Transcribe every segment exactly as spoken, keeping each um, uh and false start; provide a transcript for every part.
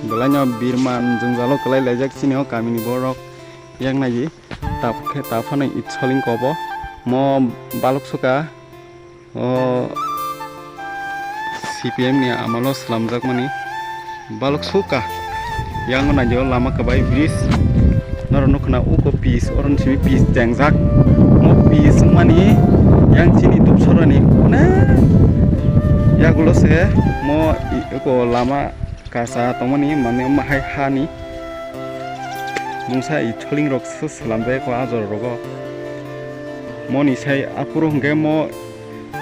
Belai no birman jwngjalo kwlai laijak chini o kamini borok. Yang nai di, tap khe tap phano itsoling kobo. Mo balok suka. O C P M ni amalo slamjakmani balok suka. Yang nai di o lama kwbai bridge. Norok nukha na uko pitch, oro simi pitch tengjak. Mo pitch wngmani yang chini Dupsorani onek yagulo se mo i-, uko lama kasa tongmani, mane omo hai hani mungsa itsoling rok se slamjak o a jora rogo. Moni sai aphuru hwnkhe mo,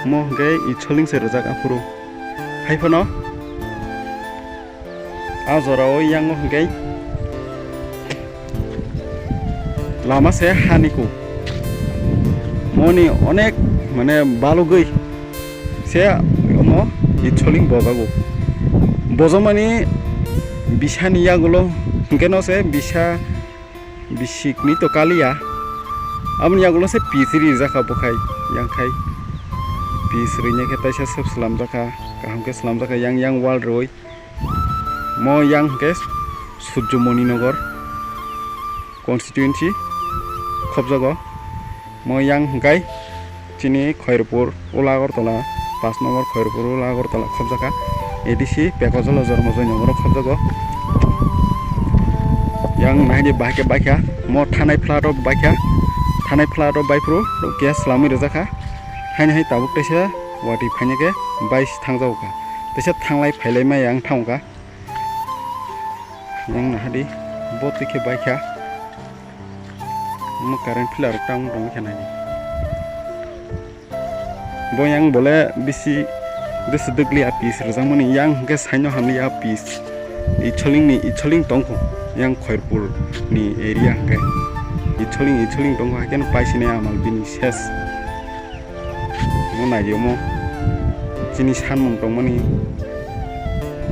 mo hwnkhe itsoling se rwjak aphuru. Hai phano a jora o yang o hwnkhe lama se hani ku. Moni onek mane balugwi se omo itsoling bojago. Bojomani bisani yagulo hwnkhe no se bisa bisikni to kaliya. Aboni yagulo se pitch rijak kha bwkhai, yang khai. Pitch rwina khe taisa sep slamjak kha, kaham khe slamjak kha, yang yang wall rwi. Mo yang hwnkhe Surjomoni Nagar constituency khobjago. Mo yang hwnkhe chini Khairpur, Ula Agartala, pash number Khairpur, Ula Agartala khobjakha. A D C Pekojala Jormojoy Nagar o khobjago. Yang nahidi bahai khe baikha, mo thanai flat o baikha, thanai flat o baiphuru khe slamwi rwjakha. Haini hai tabuk teisa watwi phaina khe bai thangjao kha. Teisa thanglai phailai ma yang thango kha. Yang nahadi bo twi khe baikha. Mo current pillar rok tamo tongwi kha nai. Bo yang bole bisi, bisi dwgli a pitch rwjakmani, yang hwnkhe saino hamli a pitch. Itsolingni, itsoling tongkho yang Khairpur ni area hwnkhe. Itsoling, itsoling tongkho, haikhe no paisini amal bini ses. Mo naidi omo chini sanmung tongmani,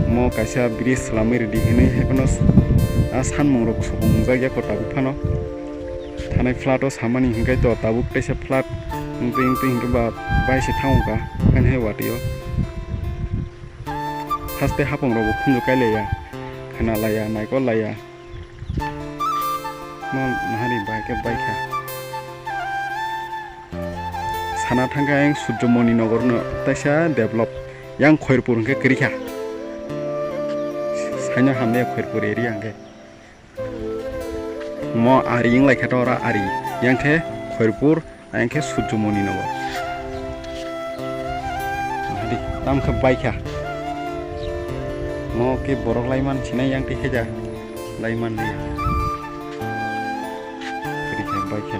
mo kaisa bridge slamwi rwdi hinwi, haiphano a sanmung rok supung wngjak ya kho tabuk phano. Thanai flat o samani hinkhe to tabuk teisa flat wngtwi wngtwi hinkhe ba bai se thango kha haini hai watwi o. Haste hapung rok bo khunju kai laiya, khna laiya, naikol laiya. Mo nahari bai khe bai kha. Sana thangkha ang Surjomoni Nagar no taisa develop. Yang Khairpur hwnkhe kwrwi kha. Saino hamya Khairpur area hwnkhe. Mo ari wng lai kha to ora ari. Yang khe Khairpur, yang khe Surjomoni Nagar. Hadi, tam khe bai kha. Mo khe borok lai man sinai yang twi khe ja. Lai man di. Kwrwi kha bai kha.